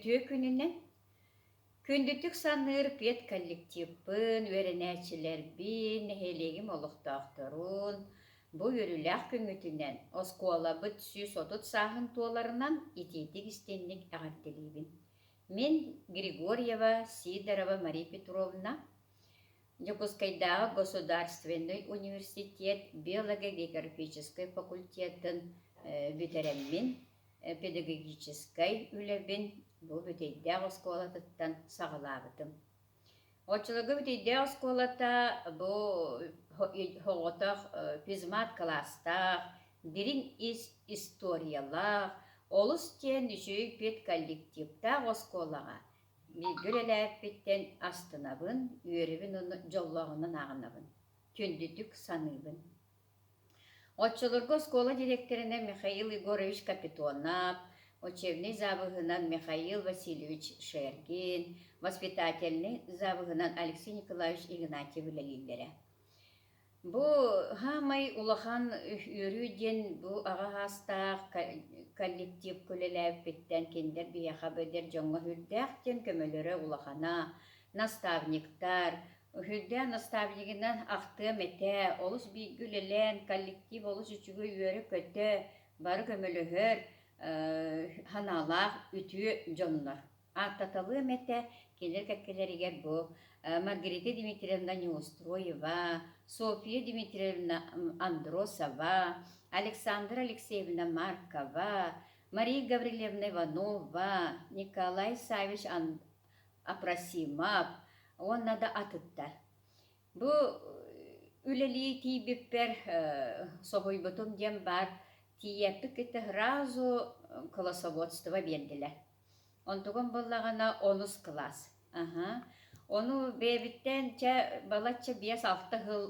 Үтүө күнүнэн! Күндүтүк саныыр педколлективпын, үөрэнээччилэрбин, нэһилиэгим олохтоохторун бу үөрүүлээх күҥҥүтүнэн оскуолабыт 130 сааһын туоларынан итиитик-истиҥник эҕэрдэлиибин. Мин Григорьева Сидорова Мария Петровна, Дьокуускайдааҕы государственнай университет биолого-географическай факультетын бүтэрэммин, педагогическай үлэбин бу Бүтэйдээх оскуолатыттан саҕалаабытым. Оччолорго Бүтэйдээх оскуолата бу соҕотох физмат кылаастаах, дириҥ ис историялаах, олус диэн үчүгэй педколлективтаах оскуолаҕа бииргэ үлэлээбиппиттэн астынабын, үөрэбин уонна дьоллооҕунан ааҕынабын, күндүтүк саныыбын. Оччолорго оскуола дириэктэринэн Михаил Егорович Капитонов, учебнай завуһунан Михаил Васильевич Шергин, воспитательнай завуһунан Алексей Николаевич Игнатьев үлэлииллэрэ. Бу саамай улахан үөрүү диэн бу аҕа саастаах коллективка үлэлээбиппиттэн кинилэр биһиэхэ бэдэр дьоҥҥо сүрдээх диэн көмөлөрө улахана, наставниктар, Үрдээн наставнигынан ахтыам этэ, олус бииргэ үлэлээн, коллектив олус үчүгэй үөрэ-көтө, бары көмөлөһөр, санаалаах үтүө дьоннор. Ааттаталыам этэ, кинилэр кэккэлэригэр бу Маргарита Дмитриевна Неустроева, Софья Дмитриевна Андросова, Александра Алексеевна Маркова, Мария Гаврильевна Иванова, Николай Саввич Апросимов уонна да атыттар. Бу үлэлии тиийбиппэр соһуйбутум диэн баар, тиийээппит кытта сразу классоводство биэрдилэр. Онтугум буоллаҕына онус кылаас. Аһа. Ону бэйэбиттэн чэ балачча 5-6 сыл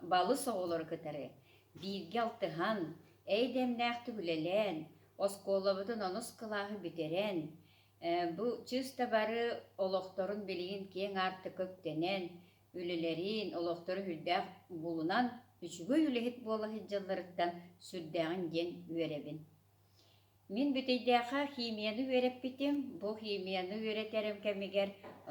балыс оҕолору кытары бииргэ алтыһан, эйдэмнээхтик үлэлээн, оскуолабытын онус кылааһы бүтэрэн, Бу чыста бары олохторун билигин киэҥ аартыкка үктэнэн, үлэлэрин, олохторун сүрдээх булунан, үчүгэй үлэһит буола сылдьалларыттан сүрдээҕин диэн үөрэбин. Мин Бүтэйдээххэ химияны үөрэппитим. Бу химияны үөрэтэрим кэмигэр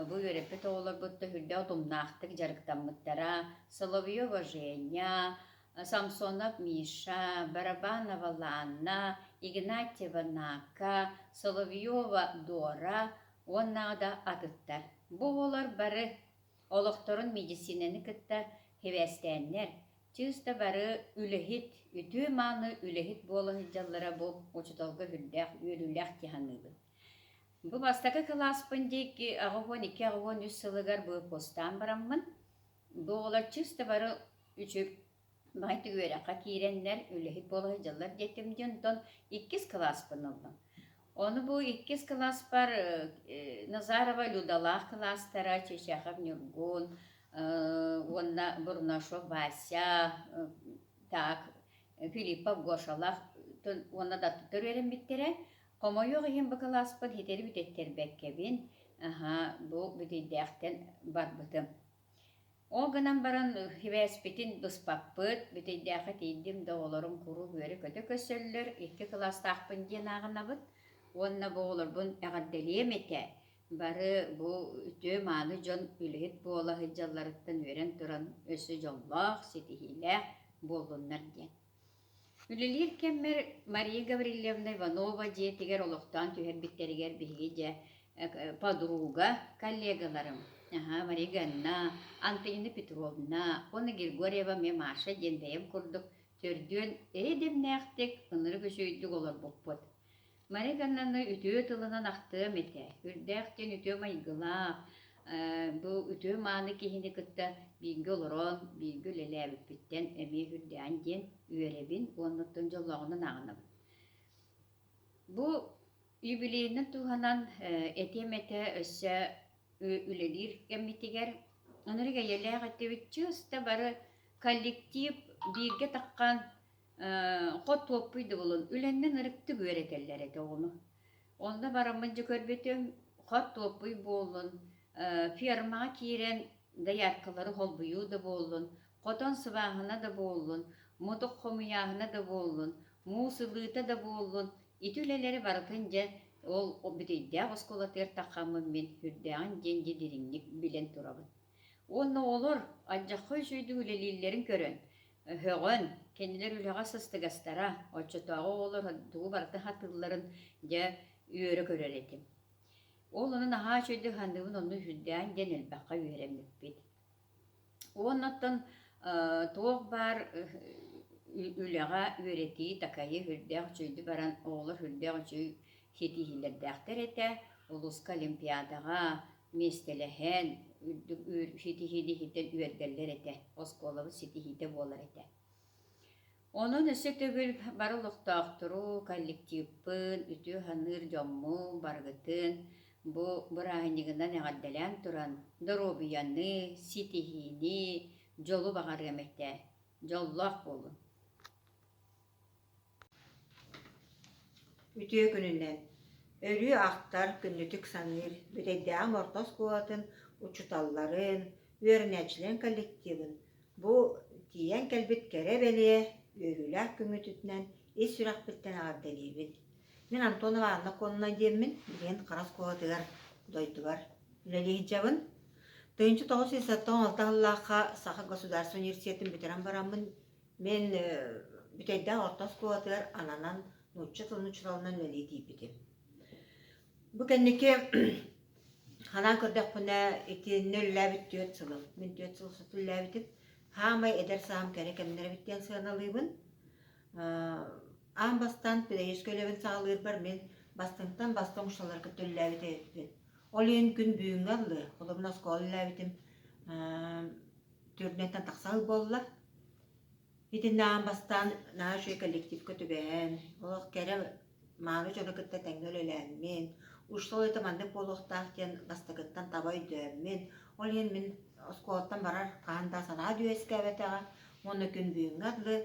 бу үөрэппит оҕолорбут да сүрдээх утумнаахтык дьарыктаммыттара. Соловьева Женя, Самсонов Миша, Барабанова Ланна, Игнатьева Нака, Соловьева Дора уонна да атыттар. Бу оҕолор бары олохторун медицинэни кытта сибээстээннэр, чыыста бары үлэһит, үтүө-мааны үлэһит буола сылдьаллара бу учууталга сүрдээх үөрүүлээх дии саныыбын. Бу бастакы кылааспын диэки 82-83 сылыгар выпустаан бараммын, бу оҕолор чыыста бары үчүгэй баҕайытык үөрэххэ киирэннэр үлэһит буола сылдьаллар диэтим дии, онтон иккис кылааспын ыллым. Ону бу иккис кылааспар Назарова Людалаах кылаастара, Чечахов Ньургун уонна Бурнашов Вася, так, Филиппов Гошалаах уонна да аттыттар үөрэммиттэрэ. Хомойуох иһин бу кылааспын ситэри бүтэттэрбэккэбин, аһа, бу бүтэйдээхтэн барбытым. Ол гынан баран сибээспитин быспаппыт, Бүтэйдээххэ тиийдим да оҕолорум куруук үөрэ-көтө көрсөллөр, икки кылаастаахпын диэн ааҕынабыт уонна бу оҕолорбун эҕэрдэлиэм этэ. Бары бу үтүө-мааны дьон үлэһит буола сылдьалларыттан үөрэн туран өссө дьоллоох, ситиһиилээх буоллуннар диэн. Үлэлиир кэммэр Мария Гаврильевна Иванова дьиэтигэр олохтоон түһэрбиттэригэр биһиги дьэ подруга коллегаларым Мария Ганна, Антонина Петровна уонна Григорьева эмиэ Маша диэн бэйэм курдук төрдүөн эйэ-дэмнээхтик, ынырык үчүгэйдик олорбуппут. Мария Ганнаны үтүө тылынан ахтыам этэ. Үрдээх диэн үтүө майгылаах, бу үтүө-мааны киһини кытта бииргэ олорон, бииргэ үлэлээбиппиттэн эмиэ үрдээн диэн үөрэбин уонна оттон дьоллооҕунан ааҕынабын. Бу юбилейынан туһанан этиэм этэ өссө үлэлиир кэммитигэр ынырык эйэлээх этибит чыста бары коллектив бииргэ таххан хот туоппуй да буолан үлэннэн ырыктык үөрэтэллэр этэ оҕону. Онно бараммын дьэ көрбүтүм, хот туоппуй буоллун, фермаҕа киирэн дояркалары холбуйуу да буоллун, хотон сыбааһына да буоллун, мутук хомуйааһына да буоллун, муус ылыыта да буоллун, ити үлэлэри барытын дьэ Ол Бүтэйдээх оскуолатыгар таххаммын мин сүрдээҕин диэн дьэ дириҥник билэн турабын. Уонна оҕолор алдьархай үчүгэйдик үлэлииллэрин көрөн, өһөҕөн, кинилэр үлэҕэ сыстыгастара, оччотооҕу оҕолор тугу барытын сатыылларын дьэ үөрэ көрөр этим. Ол ону наһаа үчүгэйдик саныыбын, онно сүрдээн диэн элбэххэ үөрэммиппит. Уонна оттон туох баар үлэҕэ үөрэтии, такайыы сүрдээх үчүгэйдик баран, оҕолор сүрдээх үчүгэй ситиһиилэрдээхтэр этэ. Улууска олимпиадаҕа миэстэлэһэн, үрдүк ситиһиини иһиттэн үөрдэллэр этэ. Оскуолабыт ситиһиитэ буолар этэ. Онон өссө төгүл бары олохтоохтору, коллективпын, үтүө саныыр дьоммун барыгытын бу бырааһынньыгынан эҕэрдэлээн туран, доруобуйаны, ситиһиини, дьолу баҕарыам этэ. Дьоллоох буолун! Үтүө күнүнэн! Өрүү ахтар, күндүтүк саныыр Бүтэйдээҕим орто оскуолатын учууталларын, үөрэнээччилэрин коллективын Бу тиийэн кэлбит кэрэ-бэлиэ, үөрүүлээх күҥҥүтүнэн ис сүрэхпиттэн эҕэрдэлиибин. Мин Антонова Анна Конна диэммин, билигин Хара оскуолатыгар дойдубар үлэлии сылдьабын. 1976 сыллаахха Саха государственнай университетын бүтэрэн бараммын, мин Бүтэйдээх орто оскуолатыгар ананан нуучча тылын учууталынан үлэлии тиийбитим. Бу кэнники ханаан көрдөхпүнэ, итиннэ үлэлээбит түөрт сылым. Мин түөрт сыл устата үлэлээбитим. Хаамай эдэр сааһым кэрэ кэмнэрэ эбит диэн сыаналыыбын. Аан бастаан педагогическай үлэбин саҕалыырбар мин бастыҥтан бастыҥ учууталлары кытта үлэлээбит эбиппин. Ол иһин күн бүгүҥҥэ дылы, холобура оскуола үлэлээбитим төрдүнэн тахса сыл буолла. Итиннэ аан бастаан наһаа үчүгэй коллективка түбэһэн, олох кэрэ мааны дьону кытта тэҥҥэ үлэлээммин, учуутал үлэтэ маннык буолуохтаах диэн бастакыттан таба өйдөөммүн, ол иһин мин оскуолаттан барар хаһан да санаа да үөскээбэтэҕэ уонна күн бүгүҥҥэ дылы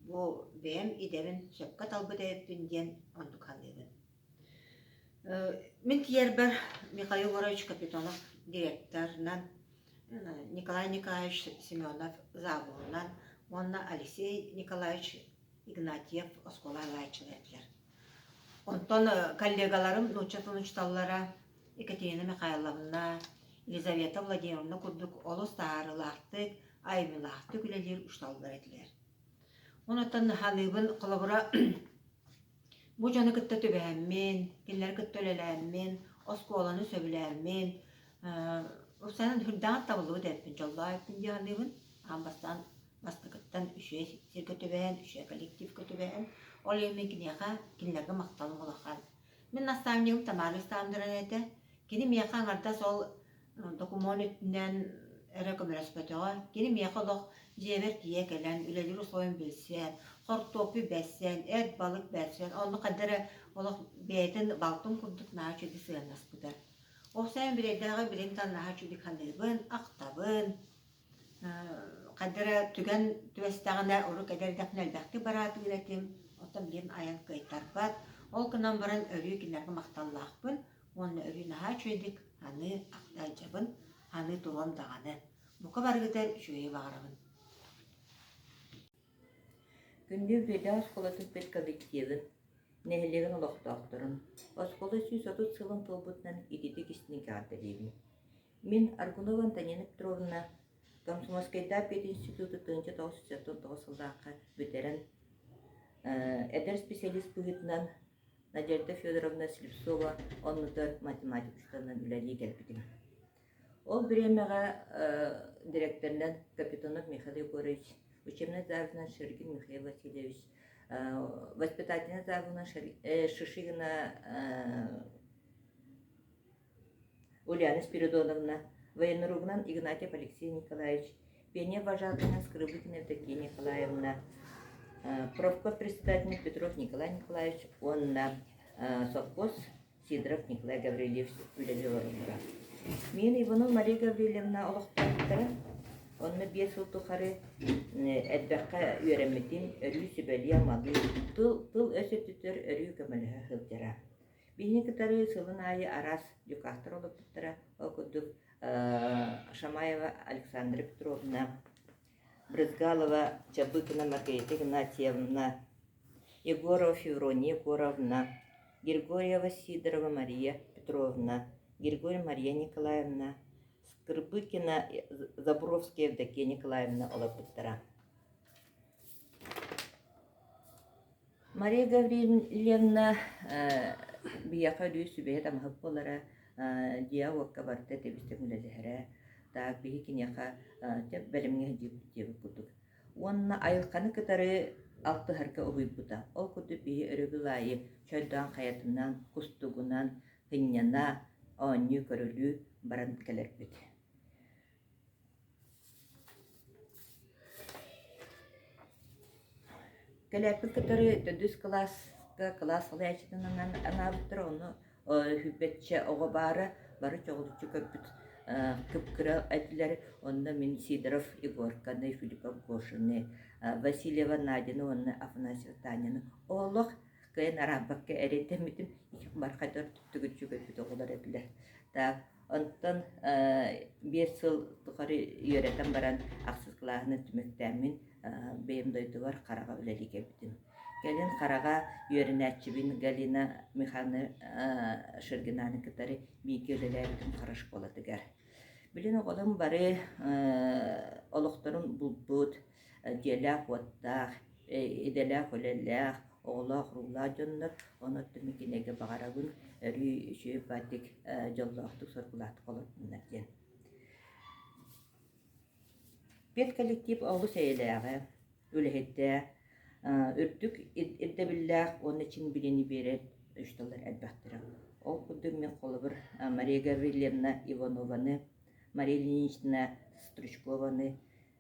бу бэйэм идэбин сөпкө талбыт эбиппин диэн оннук саныыбын. Мин тиийэрбэр Михаил Егорович Капитонов директорынан Николай Николаевич Семенов завуһунан уонна Алексей Николаевич Игнатьев оскуола аһылааччылара этилэр. Онтон коллегаларым нуучча тылын учууталлара Екатерина Михайловна, Елизавета Владимировна курдук олус таһаарыылаахтык, айымньылаахтык үлэлиир учууталлар этилэр. Онтон ханыыбын холобура бу дьону кытта түбэһэммин, кинилэри кытта үлэлээммин, оскуоланы сөбүлээммин, Уксанан сүрдээҕин табыллыбыт эбиппин, дьоллоох эбиппин дии саныыбын. Аан бастаан бастакыттан үчүгэй сиргэ түбэһэн, үчүгэй коллективка түбэһэн, ол иһин мин киниэхэ, кинилэргэ махталым улахан. Мин наставнигым Тамара Александровна этэ. Кини миэхэ аҥардас ол докумуон өттүнэн эрэ көмөлөспөтөҕө. Кини миэхэ олох дьиэбэр тиийэ кэлэн, үлэлиир условиям билсэн, хортуоппуй бэрсэн, эт балык бэрсэн, онно хайда эрэ олох бэйэтин балтын курдук наһаа үчүгэйдик сыһыаннаспыта. Ол сайын бирэйдээҕи билим наһаа үчүгэйдик саныыбын, ахтабын. Хайда эрэ түгэн түбэстэҕинэ, урут эдэр эрдэхпинэ элбэхтик бараатыыр этим, оттон билим айан кыайтарбат. Ол гынан баран өрүү кинилэргэ махталлаахпын уонна өрүү наһаа үчүгэйдик аныы ахтаалдьабын, аныы туруом даҕаны. Бука барыгытыгар үчүгэйи баҕарабын. Күндү Үбүөдээх оскуолатын педколлективын, нэһилиэгин олохтоохторун, оскуола 130 сылын туолбутунан ититик истиҥ эҕэрдэлиибин. Мин Аргунова Антонина Петровна Комсомольскайдаах пединституту 1979 сыллаахха бүтэрэн, эдэр специалист быһыытынан Надежда Федоровна Слепцова оннугар математик учууталынан үлэлии кэлбитим. Ол бириэмэҕэ дириэктэринэн Капитонов Михаил Егорович, учебнай завуһунан Шергин Михаил Васильевич, воспитательнай завуһунан Шишигина Ульяна Спиридоновна, военругунан Игнатьев Алексей Николаевич, пионер вожатынан Скрыбыкина Евдокия Николаевна, профком председатель Петров Николай Николаевич уонна совхоз Сидоров Николай Гаврильевич үлэлии олороллоро. Мин Иванова Мария Гаврильевна олохтоохторо. Онно биэс сыл тухары элбэххэ үөрэммитим, өрүү сүбэлии-амалыы, тыл, тыл-өс өттүтүгэр өрүү көмөлөһө сылдьара. Биһини кытары сылын аайы араас дьукаахтар олорбуттара. Ол курдук Шамаева Александра Петровна, Брызгалова Чабыкина Маргарита Игнатьевна, Егорова Феврония Егоровна, Григорьева Сидорова Мария Петровна, Григорьева Мария Николаевна, Скрыбыкина Забровская Евдокия Николаевна олорбуттара. Мария Гаврильевна биһиэхэ өрүү сүбэһит-амаһыт буолара, дьиэ-уокка барыта тэбис-тэҥ үлэлэһэрэ. Так биһи киниэхэ бэлэмҥэ сылдьыбыт диэбит курдук. Уонна айылҕаны кытары алтыһарга уһуйбута. Ол курдук биһи өрөбүл аайы чойдоон хайатынан, кустугунан сынньана, оонньуу-көрүлүү баран кэлэрбит. Кэлээппин кытары төрдүс кылааска кылаас салайааччытынан анаабыттара, ону сүүрбэччэ оҕо баара, бары чоҕулуччу көрбүт кып-кыра этилэр. Онно мин Сидоров Егорканы, Филиппов Гошаны, Васильева Надяны уонна Афанасьева Таняны олох кыайан араарбакка эрэйдэммитим. Бархайдар түгүччү көрбүт оҕолор этилэр. Так, Онтон 5 сыл тухары үөрэтэн баран ахсыс кылааһынан түмүктээммин бэйэм дойдубар Хараҕа үлэлии кэлбитим. Кэлин Хараҕа үөрэнээччибин Галина Михайловна Шергинаны кытары бииргэ үлэлээбитим Хара школатыгар. Билин оҕолорум бары олохторун булбут, дьиэлээх-уоттаах, идэлээх үлэлээх, оҕолоох-уруулаах дьоннор, онон мин кинигэ баҕарабын өрүү үчүгэй баатык дьоллоохтук, соргулаахтык олордуннар диэн. Педколлектив олус эйэлээҕэ, үлэһиттээх, үрдүк ирдэбиллээх уонна чиҥ билиини биэрэр учууталлар элбэхтэрэ. Ол курдук мин холобур Мария Гаврильевна Иванованы, Мария Ильинична Стручкованы,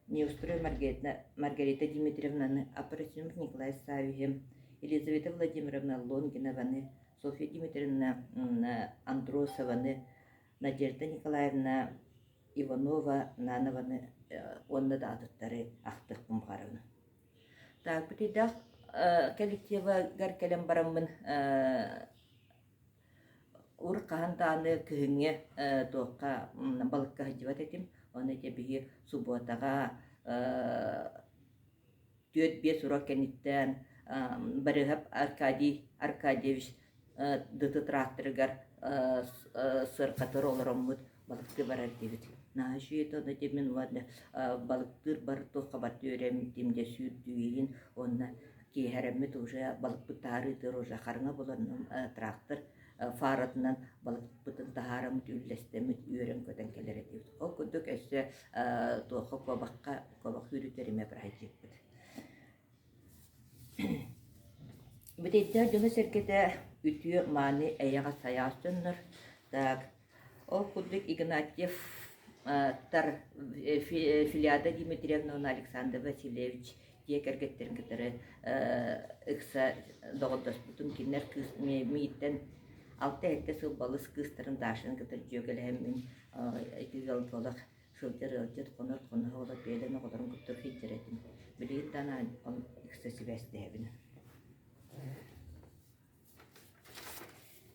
Неустроева Маргарита, Маргарита Дмитриевнаны, Апрасимов Николай Саввиһы, Елизавета Владимировна Лонгинованы, Софья Дмитриевна Андросованы, Надежда Николаевна Иванова Нанованы уонна да атыттары ахтыахпын баҕарабын. Так, бүтүйдээх коллективыгар кэлэн бараммын Ур хаһан даҕаны күһүҥҥү туохха балыкка сылдьыбат этим. Ону ити биһи субуотаҕа 4-5 урок кэнниттэн Барыһап Аркадий Аркадьевич ДТ тракторыгар сыарҕатыгар олороммут балыктыы барар диэбит. Наһаа үчүгэй ону ити мин уонна балыктыыр бар туохха барда үөрэммитим дьэ сүүрдүүгүн уонна Киэһэрэммит уже балыкпыт таһаарыытыгар уже хараҥа буолан трактор фаратынан балыкпытын таһаараммыт үллэстэммит үөрэн-көтөн кэлэр этибит. Ол курдук өссө туохха куобахха куобах үүрүүтүгэр эмиэ быраһайдьыппыт. Бүтэйдээх дьоно-сэргэтэ үтүө мааны эйэҕэс сайаҕас дьоннор. Так, Ол курдук Игнатьев тар Филиада Дмитриевна уонна Александр Васильевич дьиэ кэргэттэрин кытары ыкса доҕордоспутум. Кинилэр кыыс миигиттэн алта-сэттэ сыл балыс кыыстарын Дашаны кытары дьүөгэлэһэммин ити ыалга олох сылдьар ыалдьыт, хонор хоноһо олох бэйэлэрин оҕолорун кытта сылдьар этим. Билигин даҕаны ыкса сибээстэһэбин.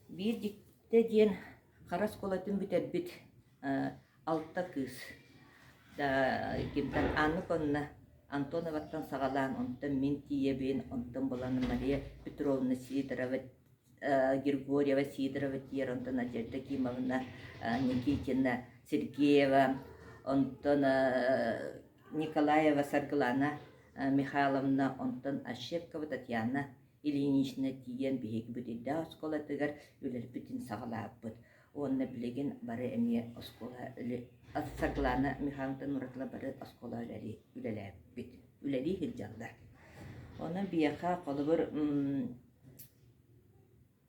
Биир дьиктитэ диэн хара оскуолатын бүтэрбит алта кыыс кимтэн Анна Конна Антоноваттан саҕалаан онтон мин тиийэбин, онтон булан Мария Петровна Сидорова, Григорьева Сидорова тиийэр, онтон Надежда Кимовна Никитина Сергеева, онтон Николаева Саргылана Михайловна, онтон Ощепкова Татьяна Ильинична тиийэн биһиги Бүтэйдээх оскуолатыгар үлэлэппитин саҕалаабыппыт. Уонна билигин бары эмиэ оскуола Саргылаана Михайловнаттан уратыла бары оскуола үлэлээбиппит, үлэлии сылдьаллар. Онон биһиэхэ холобур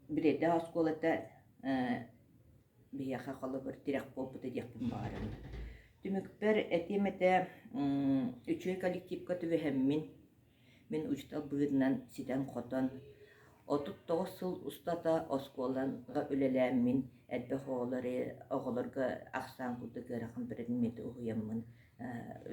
Бүтэйдээх оскуолата биһиэхэ холобур тирэх буолбута диэхпин баҕарабын. Түмүкпэр этиэм этэ үчүгэй коллективка түбэһэммин Мин учуутал быһыытынан ситэн-хотон, 39 сыл устата оскуолаҕа үлэлээммин, элбэх оҕолору оҕолорго ахсаан курдук ыарахан предмети уһуйаммын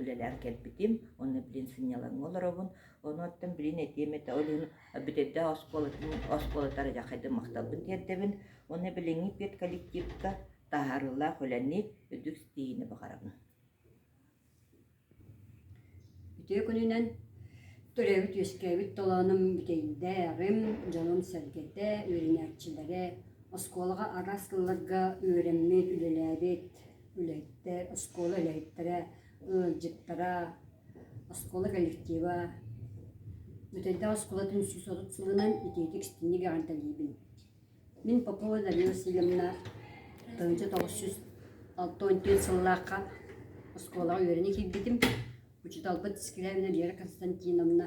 үлэлээн кэлбитим. Уонна билин сынньалаҥҥа олоробун. Ону оттон билин этиэм этэ, ол иһин Бүтэйдээх оскуолатын оскуолатыгар дьахайдым махталбын тиэрдэбин. Уонна билиҥҥи педколлективка таһаарыылаах үлэни, үрдүк ситиһиини баҕарабын. Үтүө күнүнэн! Төрөөбүт-үөскээбит толоонум бүтэйдээҕим, дьонум-сэргэтэ, үөрэнээччилэрэ, оскуолаҕа араас сылларга үөрэммит, үлэлээбит үлэһиттэр, оскуола үлэһиттэрэ, ыалдьыттара, оскуола коллектива. Бүтэйдээх оскуолатын 130 сылынан итиитик истиҥник эҕэрдэлиибин. Мин Попова Дария Васильевна 1964 сыллаахха оскуолаҕа үөрэнэ киирбитим. Учууталбыт Скрябина Вера Константиновна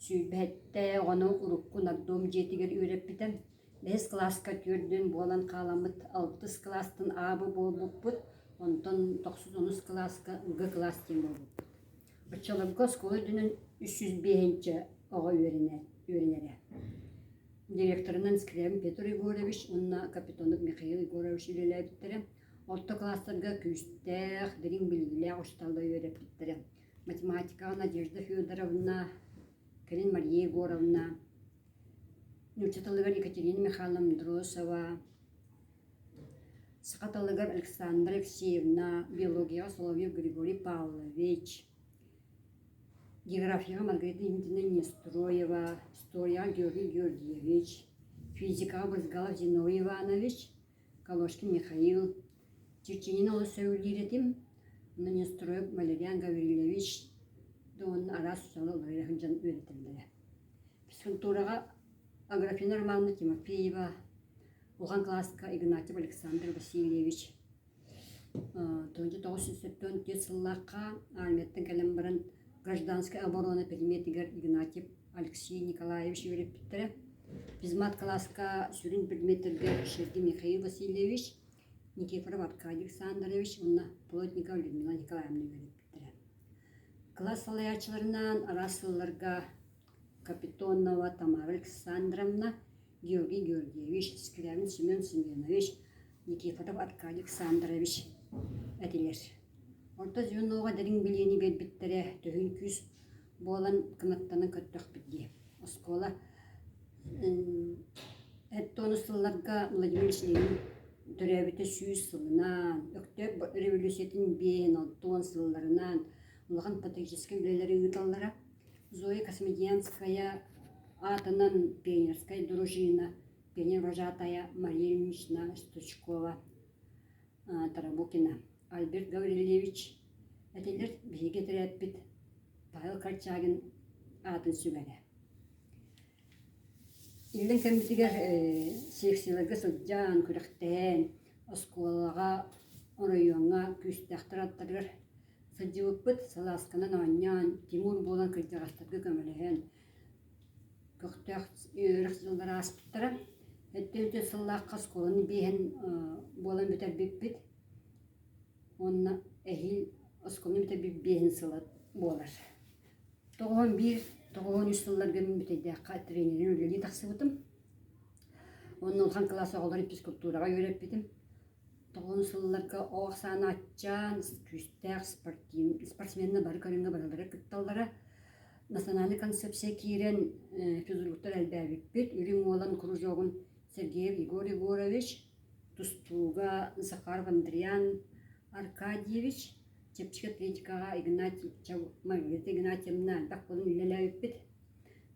сүүрбэһэттэ оҕону урукку нардом дьиэтигэр үөрэппитэ. Бэһис кылааска түөрдүн буолан хааламмыт алтыс кылаастан аабы буолбуппут, онтон тохсус онус кылааска Г кылаас диэн буолбуппут. Оччолорго оскуола үрдүнэн 305 оҕо үөрэнэрэ. Директорынан Скрябин Петр Егорович уонна Капитонов Михаил Егорович үлэлээбиттэрэ. Орто кылаастарга күүстээх, дириҥ билиилээх учууталлар үөрэппиттэрэ. Математикаҕа Надежда Федоровна, кэлин Мария Егоровна, нуучча тылыгар Екатерина Михайловна Андросова, саха тылыгар Александра Алексеевна, биологияҕа Соловьев Григорий Павлович, географияҕа Маргарита Дмитриевна Нестроева, историяҕа Георгий Георгиевич, физикаҕа Брызгалов Зиновий Иванович, Калошкин Михаил, Чеченин олус сөбүлүүр этим, онно Нестроев Валериан Гаврильевич да уонна араас учууталлар уларыйа сылдьан үөрэтэллэрэ. Физкультураҕа Аграфена Романовна Тимофеева, улахан кылааска Игнатьев Александр Васильевич, 1974 сыллаахха армияттан кэлэн баран гражданскай оборона предметигэр Игнатьев Алексей Николаевич үөрэппиттэрэ. Физмат кылааска сүрүн предметтэргэ Шергин Михаил Васильевич, Никифоров Аркадий Александрович уонна Плотникова Людмила Николаевна үөрэппиттэрэ. Кылаас салайааччыларынан араас сылларга Капитонова Тамара Александровна, Георгий Георгиевич, Скрябин Семен Семенович, Никифоров Аркадий Александрович этилэр. Орто звеноҕа дириҥ билиини биэрбиттэрэ төһүүн күүс буолан кынаттанан көрдөхпүт дии. Оскуола Эттонус сылларга Владимир Ильич төрөөбүтэ 100 сылынан, Өктөөп революциятын 5 сылларынан улахан патриотическай үлэлэри ыыталлара. Зоя Космодемьянская аатынан пионерскай дружина пионер-вожатая Мария Ильинична Стручкова Тарабукина, Альберт Гаврильевич этилэр биһиги этэрээппит Павел Корчагин аатын сүгэрэ. Иллэҥ кэммитигэр секцияларга сылдьан, күрэхтэһэн, оскуолаҕа, оройуоҥҥа күүстээхтэр аттарыгар сылдьыбыппыт, салаасканан оонньоон, Тимур буолан кырдьаҕастарга көмөлөһөн, көхтөөх үөрэх дьыллара ааспыттара. Өттө сыллаахха оскуоланы биэһэн буолан бүтэрбиппит уонна эһиил оскуоланы бүтэрбит биэһин сыла буолар. 91, 93 сылларга мин Бүтэйдээххэ тренерин үлэлии тахсыбытым. Уонна улахан кылаас оҕолорун физкультураҕа үөрэппитим. Тоҕус сылларга оҕо ахсаана аччаан, күүстээх спортсменнар бары көрүҥҥэ барылара кытталлара. Национальнай концепция киирэн физруктар элбээбиппит. Үрүҥ Уолан кружогун Сергеев Егор Егорович, тустууга Захаров Андриан Аркадьевич, чэпчэки атлетикаҕа Игнатий Маргарита Игнатьевна элбэх буолан үлэлээбиппит.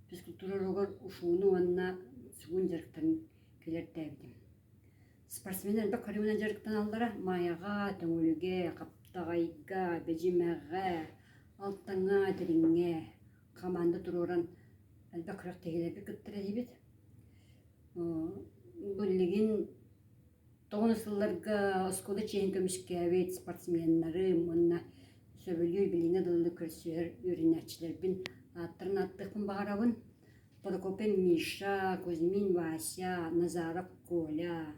Физкультура уруогар ушууну уонна сүгүн дьарыктарын киллэртээбитим. Спортсмен элбэх көрүҥүнэн дьарыктаналлара: Майаҕа, Төҥүлүгэ, Хаптаҕайга, Бэдьимэҕэ, Алтаҥҥа, Дириҥҥэ хамаанда туруоран элбэх күрэхтэһиилэргэ кыттар этибит. Билигин тоҕус сылларга оскуола чиэһин көмүскээбит спортсменнарым уонна сөбүлүүр билиҥҥэ дылы көрсүһэр үөрэнээччилэрбин ааттарын ааттыахпын баҕарабын. Прокопий Миша, Кузьмин Вася, Назаров Коля,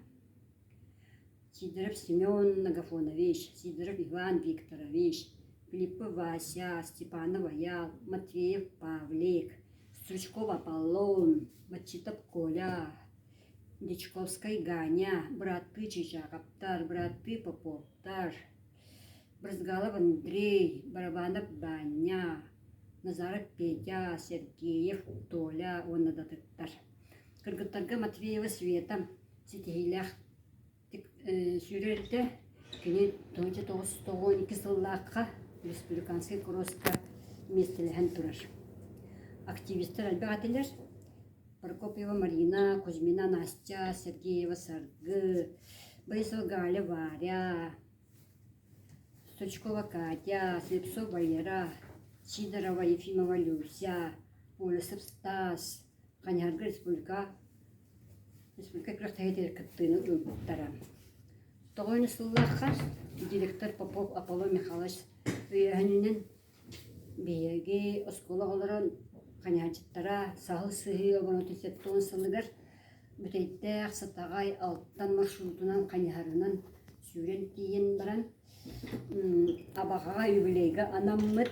Сидоров Семен Агафонович, Сидоров Иван Викторович, Филиппов Вася, Степанов Аял, Матвеев Павлик, Стручков Аполлон, Матчитов Коля, Дьячковскай Ганя, бырааттыы Чычааҕаптар, бырааттыы Поповтар, Брызгалов Андрей, Барабанов Баанньа, Назаров Петя, Сергеев Толя уонна да атыттар. Кыргыттарга Матвеева Света ситиһиилээхтик сүүрэр этэ. Кини 1992 сыллаахха республиканскай кросска миэстэлэһэн турар. Активистар элбэх этилэр. Прокопьева Марина, Кузьмина Настя, Сергеева Саргы, Борисова Галя Варя, Стручкова Катя, Слепцова Валера, Сидорова Ефимова Люся, Олесов Стас, Ханьарга республика республика күрэхтэһиитигэр кыттыыны ылбыттара. Тоҕойну сыллаахха директор Попов Аполлон Михайлович өйөөһүнүнэн биһиги оскуола оҕолорун ханьааччыттара саһыл сыһыы оборонотун 70 сылыгар Бүтэйдээх, Сатаҕай, Алтан маршрутунан хайыһарынан сүүрэн тиийэн баран Абаҕаҕа юбилейга анаммыт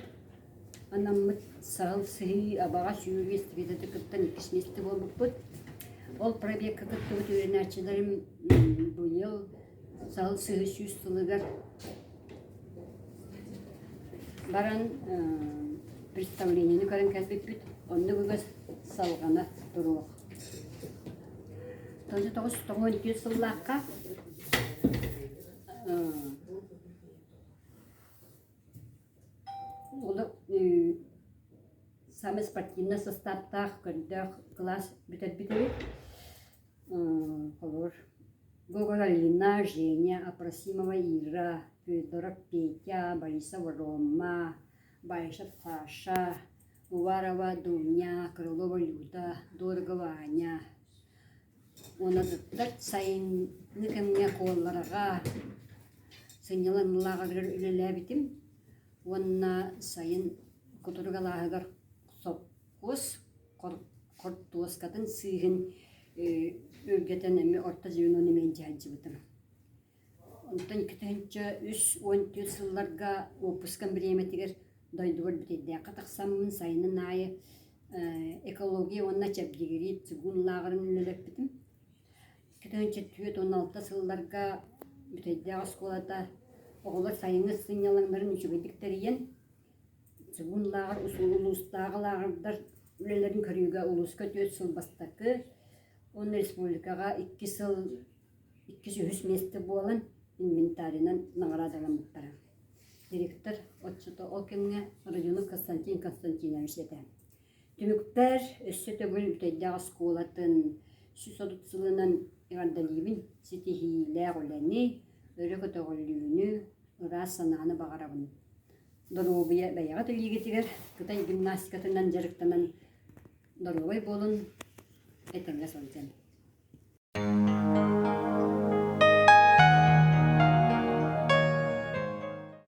анаммыт саһыл сыһыы Абаҕа сүүрүү эстафетата кыттан иккис миэстэ буолбуппут. Ол пробегка кыттыбыт үөрэнээччилэрим быйыл саһыл сыһыы 100 сылыгар баран представлениены көрөн кэлбиппит. Оннук үгэс салҕана туруох. 1994 сыллаахха самый спортивный састааптаах көрдөөх кылаас бүтэрбит эбит. Холобур, Гоголь Алина, Женя, Апросимова Ира, Федоров Петя, Борисова Рома, Баишев Саша, Уварова Дуня, Крылова Люда, Дорогова Аня. Уонна бэрт сайыҥҥы кэмҥэ Куоллараҕа сынньалаҥ лааҕырыгар үлэлээбитим уонна сайын Кутурук алааһыгар сопхуос хортуоскатын сыыһын үргэтэн эмиэ орто звенону эмиэ илдьэ сылдьыбытым. Онтон 2003-14 сылларга уоппускам бириэмэтигэр дойдубар Бүтэйдээххэ тахсаммын сайынын аайы экология уонна чэбдигирии цигун лааҕырын үлэлэппитим. 2046 сылларга Бүтэйдээх оскуолата оҕолор сайыҥҥы сынньалаҥнарын үчүгэйдик тэрийэн цигун лааҕыр улуустааҕы лааҕырдар үлэлэрин көрүүгэ улууска 4 сыл бастакы уонна республикаҕа 2 сыл иккис-үһүс миэстэ буолан инвентарынан наҕараадаламмыттара. Директор оччото ол кэмҥэ Родионов Константин Константинович этэ. Түмүкпэр өссө төгүл Бүтэйдээх оскуолатын 130 сылынан эҕэрдэлиибин, ситиһиилээх үлэни, өрө көтөҕүллүүнү, ыраас санааны баҕарабын. Доруобуйа бэйэҕит илиигитигэр Кытай гимнастикатынан дьарыктанан доруобай буолун, этэҥҥэ сылдьын.